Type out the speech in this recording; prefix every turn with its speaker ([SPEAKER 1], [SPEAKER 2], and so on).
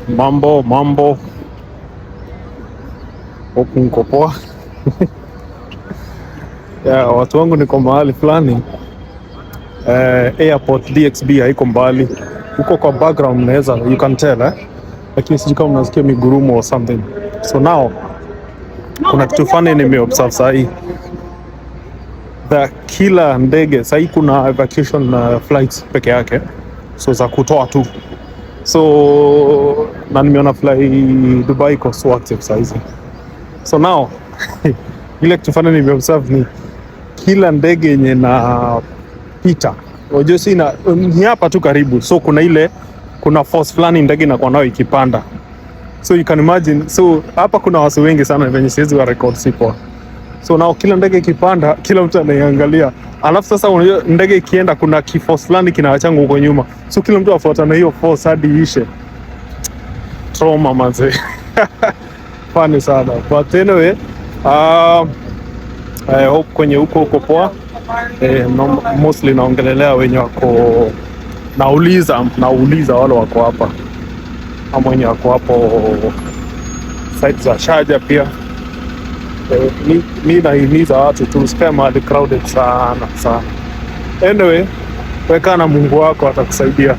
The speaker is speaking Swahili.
[SPEAKER 1] Mambo mambo, huku niko poa. Yeah, watu wangu, niko mahali fulani airport DXB haiko mbali huko kwa background, mnaweza, you can tell, eh? Lakini sijui kama mnasikia migurumo or something. So now kuna kitu funny nimeobserve sahii that kila ndege sahii kuna evacuation flights peke yake, so za kutoa tu, so na nimeona Fly Dubai iko so active sahizi. So now ile kitu funny nimeobserve ni kila ndege yenye napita, unajua si ni hapa tu karibu, so kuna ile kuna force fulani ndege inakuwa nayo ikipanda, so you can imagine. So hapa kuna watu wengi sana venye siwezi wa record, si poa. So now kila ndege ikipanda, kila mtu anaiangalia, alafu sasa unajua ndege ikienda kuna kiforce fulani kinawachanga huko nyuma, so kila mtu afuata na hiyo force hadi iishe. Trauma manze. Funny sana, but anyway, I hope kwenye huko huko poa. No, mostly naongelelea wenye wako, nauliza wale wako hapa ama wenye wako hapo side za Sharjah pia. Mi nahimiza watu tu usikae mahali crowded sana sana. Anyway, weka na Mungu wako atakusaidia.